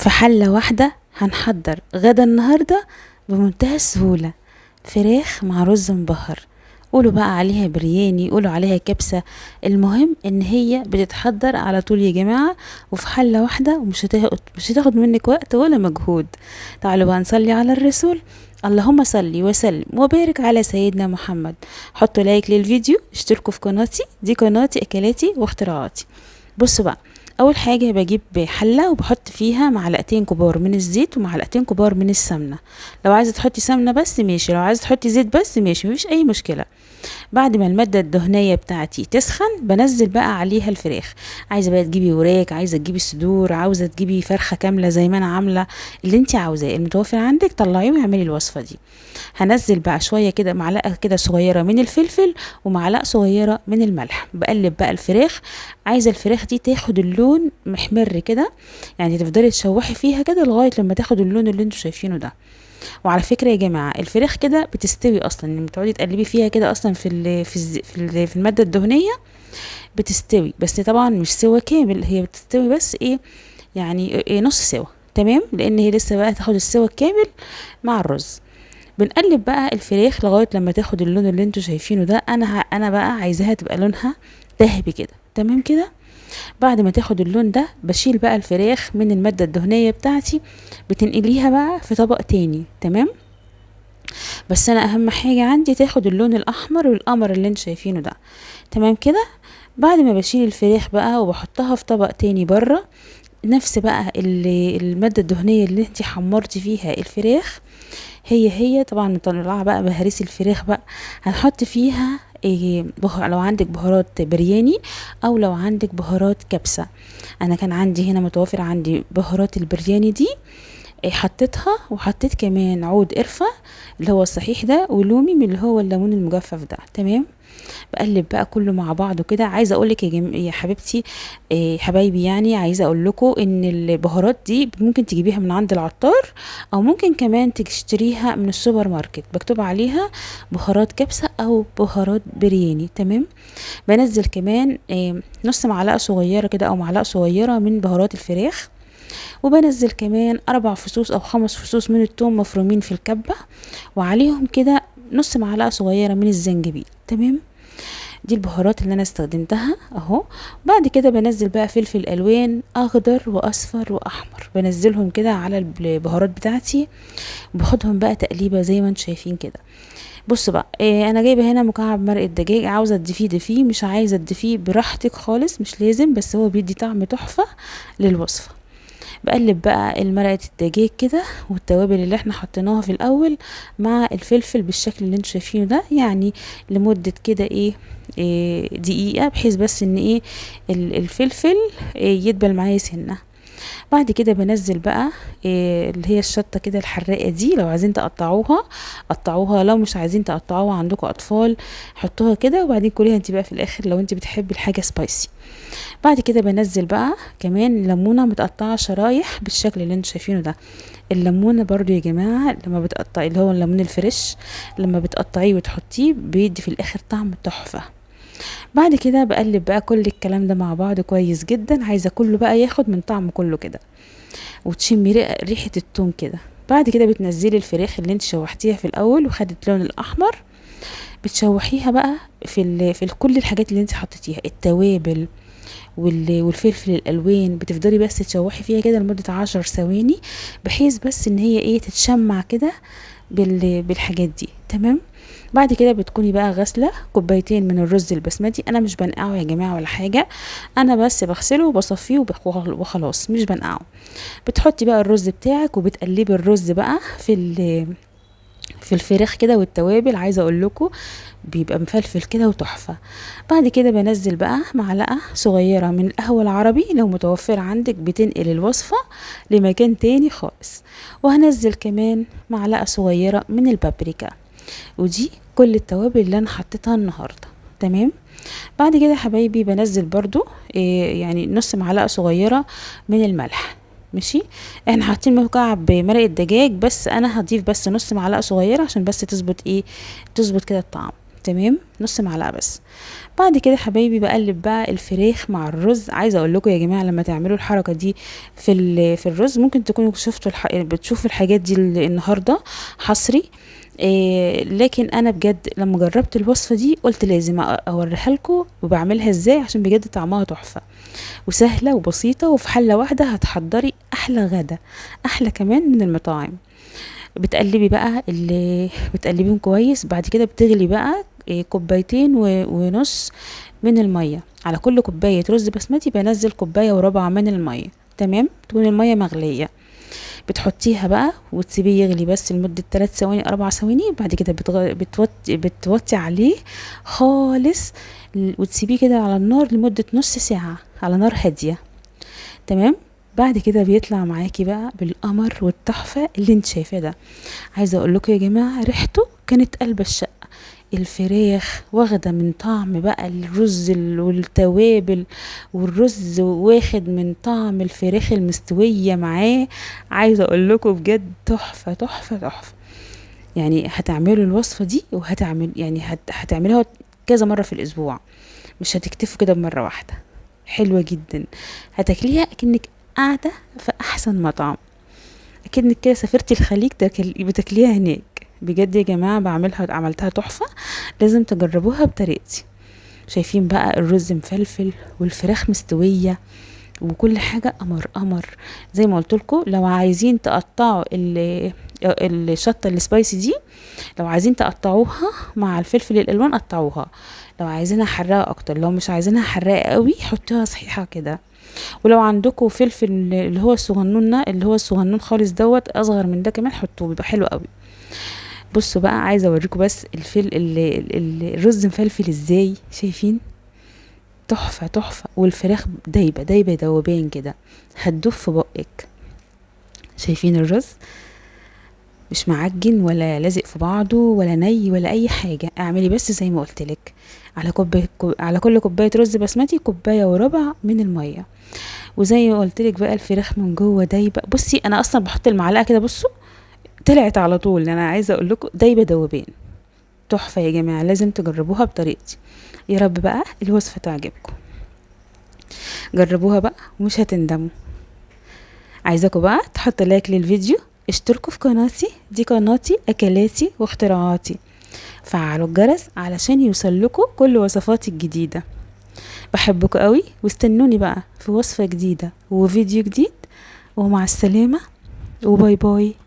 في حلة واحدة هنحضر غدا النهاردة بمنتهى السهولة، فراخ مع رز مبهر. قولوا بقى عليها برياني، قولوا عليها كبسة، المهم ان هي بتتحضر على طول يا جماعة وفي حلة واحدة، ومش هتاخد منك وقت ولا مجهود. تعالوا بقى نصلي على الرسول، اللهم صلي وسلم وبارك على سيدنا محمد. حطوا لايك للفيديو، اشتركوا في قناتي، دي قناتي اكلاتي واختراعاتي. بصوا بقى، اول حاجة بجيب حلة وبحط فيها معلقتين كبار من الزيت ومعلقتين كبار من السمنة. لو عايزة تحطي سمنة بس ماشي، لو عايزة تحطي زيت بس ماشي، مفيش اي مشكلة. بعد ما المادة الدهنية بتاعتي تسخن بنزل بقى عليها الفراخ. عايزة بقى تجيبي وراك، عايزة تجيبي صدور، عاوزة تجيبي فرخة كاملة زي ما انا عاملة، اللي انت عاوزاه المتوفر عندك طلعيه واعملي الوصفة دي. هنزل بقى شوية كده، معلقة كده صغيرة من الفلفل ومعلقة صغيرة من الملح. بقلب بقى الفراخ، عايزة الفراخ دي تاخد اللون محمر كده، يعني تفضلي تشوحي فيها كده لغاية لما تاخد اللون اللي انتوا شايفينه ده. وعلى فكرة يا جماعة الفراخ كده بتستوي اصلا، لما تقعدي تقلبي فيها كده اصلا في المادة الدهنية بتستوي، بس طبعا مش سوا كامل، هي بتستوي بس ايه يعني إيه نص سوا، تمام، لان هي لسه بقى تاخد السوا الكامل مع الرز. بنقلب بقى الفراخ لغاية لما تاخد اللون اللي انتوا شايفينه ده. انا بقى عايزاها تبقى لونها ذهبي كده، تمام كده. بعد ما تاخد اللون ده بشيل بقى الفراخ من المادة الدهنية بتاعتي، بتنقليها بقى في طبق تاني، تمام. بس انا اهم حاجة عندي تاخد اللون الاحمر والقمر اللي انتوا شايفينه ده، تمام كده. بعد ما بشيل الفراخ بقى وبحطها في طبق تاني بره، نفس بقى المادة الدهنية اللي انتي حمرتي فيها الفراخ هي طبعا مطلعه بقى بهريس الفراخ بقى، هنحط فيها إيه، لو عندك بهارات برياني او لو عندك بهارات كبسة. انا كان عندي هنا متوفر عندي بهارات البرياني دي، إيه، حطيتها، وحطيت كمان عود قرفة اللي هو الصحيح ده، ولومي من اللي هو الليمون المجفف ده، تمام. بقلب بقى كله مع بعضه كده. عايزه اقولك يا حبيبتي، إيه، حبايبي، يعني عايزه اقول لكم ان البهارات دي ممكن تجيبيها من عند العطار، او ممكن كمان تشتريها من السوبر ماركت، مكتوب عليها بهارات كبسة او بهارات برياني، تمام. بنزل كمان، إيه، نص معلقه صغيرة كده او معلقه صغيرة من بهارات الفراخ، وبنزل كمان 4 فصوص او 5 فصوص من التوم مفرومين في الكبه، وعليهم كده نص معلقه صغيرة من الزنجبيل، تمام. دي البهارات اللي انا استخدمتها اهو. بعد كده بنزل بقى فلفل الوان اخضر واصفر واحمر، بنزلهم كده على البهارات بتاعتي، وباخدهم بقى تقليبه زي ما انتم شايفين كده. بصوا بقى، انا جايبه هنا مكعب مرقه دجاج، عاوزه تضيفيه ضيفيه، مش عايزه تضيفيه براحتك خالص، مش لازم، بس هو بيدي طعم تحفة للوصفه. بقلب بقى المرقه الدجاج كده والتوابل اللي احنا حطيناها في الاول مع الفلفل بالشكل اللي انتوا شايفينه ده، يعني لمدة كده ايه دقيقة، بحيث بس ان ايه الفلفل يدبل معايا سنة. بعد كده بنزل بقى اللي هي الشطه كده الحراقه دي، لو عايزين تقطعوها قطعوها، لو مش عايزين تقطعوها عندكم اطفال حطوها كده، وبعدين كليها انت بقى في الاخر لو انت بتحبي الحاجة سبايسي. بعد كده بنزل بقى كمان ليمونه متقطعه شرايح بالشكل اللي انتوا شايفينه ده. الليمونه برضو يا جماعة لما بتقطعي اللي هو الليمون الفريش، لما بتقطعيه وتحطيه بيدي في الاخر طعم تحفة. بعد كده بقلب بقى كل الكلام ده مع بعض كويس جدا، عايزه كله بقى ياخد من طعم كله كده، وتشمي ريحه التوم كده. بعد كده بتنزلي الفراخ اللي انت شوحتيها في الاول وخدت لون الاحمر، بتشوحيها بقى في كل الحاجات اللي انت حطيتيها، التوابل والفلفل الالوان، بتفضلي بس تشوحي فيها كده لمدة 10 ثواني، بحيث بس ان هي ايه تتشمع كده بالحاجات دي، تمام. بعد كده بتكوني بقى غاسله كوبايتين من الرز البسمتي، انا مش بنقعه يا جماعة ولا حاجة، انا بس بغسله وبصفيه وخلاص، مش بنقعه. بتحطي بقى الرز بتاعك وبتقلبي الرز بقى في الفراخ كده والتوابل، عايزه اقول لكم بيبقى مفلفل كده وتحفه. بعد كده بنزل بقى معلقه صغيرة من القهوة العربي، لو متوفر عندك بتنقل الوصفة لمكان تاني خالص. وهنزل كمان معلقه صغيرة من البابريكا، ودي كل التوابل اللي انا حطيتها النهارده، تمام. بعد كده حبايبي بنزل برضو يعني نص معلقه صغيرة من الملح، ماشي. احنا حاطين مكعب مرقه دجاج، بس انا هضيف بس نص معلقه صغيرة عشان بس تظبط ايه، تظبط كده الطعم، تمام، نص معلقه بس. بعد كده حبايبي بقلب بقى الفراخ مع الرز. عايزه اقول لكم يا جماعة لما تعملوا الحركة دي في الرز، ممكن تكونوا شفتوا بتشوفوا الحاجات دي النهارده حصري، لكن انا بجد لما جربت الوصفة دي قلت لازم اوريها لكم وبعملها ازاي، عشان بجد طعمها تحفة وسهلة وبسيطة، وفي حله واحدة هتحضري احلى غدا، احلى كمان من المطاعم. بتقلبي بقى اللي بتقلبيهم كويس. بعد كده بتغلي بقى كوبايتين ونص من المية. على كل كوباية رز بسمتي بنزل كوباية وربع من المية، تمام، تكون المية مغليه. بتحطيها بقى وتسيبيه يغلي بس لمدة 3 ثواني 4 ثواني. بعد كده بتوطي عليه خالص وتسيبيه كده على النار لمدة نص ساعة على نار هادية، تمام. بعد كده بيطلع معاكي بقى بالقمر والتحفه اللي انت شايفاه ده. عايزه اقول لكم يا جماعة ريحته كانت قلب الشقة، الفراخ واخده من طعم بقى الرز والتوابل، والرز واخد من طعم الفراخ المستويه معاه. عايزه اقول لكم بجد تحفة تحفة تحفة. يعني هتعملوا الوصفة دي وهتعمل يعني هتعملوها كذا مرة في الاسبوع، مش هتكتفوا كده بمرة واحدة. حلوة جدا، هتاكليها اكنك قاعدة في احسن مطعم، اكنك كده سافرتي الخليج بتاكليها هناك. بجد يا جماعة بعملها، عملتها تحفة، لازم تجربوها بطريقتي. شايفين بقى الرز مفلفل والفراخ مستوية وكل حاجة قمر قمر. زي ما قلت لكم لو عايزين تقطعوا الشطه السبايسي دي، لو عايزين تقطعوها مع الفلفل الالوان قطعوها، لو عايزينها حراقه اكتر، لو مش عايزينها حراقه قوي حطوها صحيحه كده. ولو عندكم فلفل اللي هو الصغنون، اللي هو الصغنون خالص دوت اصغر من ده كمان حطوه، بيبقى حلو قوي. بصوا بقى عايزه اوريكم بس الرز مفلفل ازاي، شايفين تحفة تحفة، والفراخ دايبه دايبه دوبان كده، هتدوب في بقك. شايفين الرز مش معجن ولا لازق في بعضه ولا ني ولا اي حاجة. اعملي بس زي ما قلتلك، على كل كوباية رز بسمتي كوباية وربع من المية. وزي ما قلتلك بقى الفراخ من جوه دايبه. بصي انا اصلا بحط المعلقة كده، بصوا طلعت على طول. انا عايزه اقول لكم دايبه دوبين، تحفة يا جماعة، لازم تجربوها بطريقتي. يا رب بقى الوصفة تعجبكم، جربوها بقى ومش هتندموا. عايزاكم بقى تحطوا لايك للفيديو، اشتركوا في قناتي، دي قناتي اكلاتي واختراعاتي، فعلوا الجرس علشان يوصل لكم كل وصفاتي الجديدة. بحبكم قوي، واستنوني بقى في وصفه جديدة وفيديو جديد، ومع السلامة و bye bye.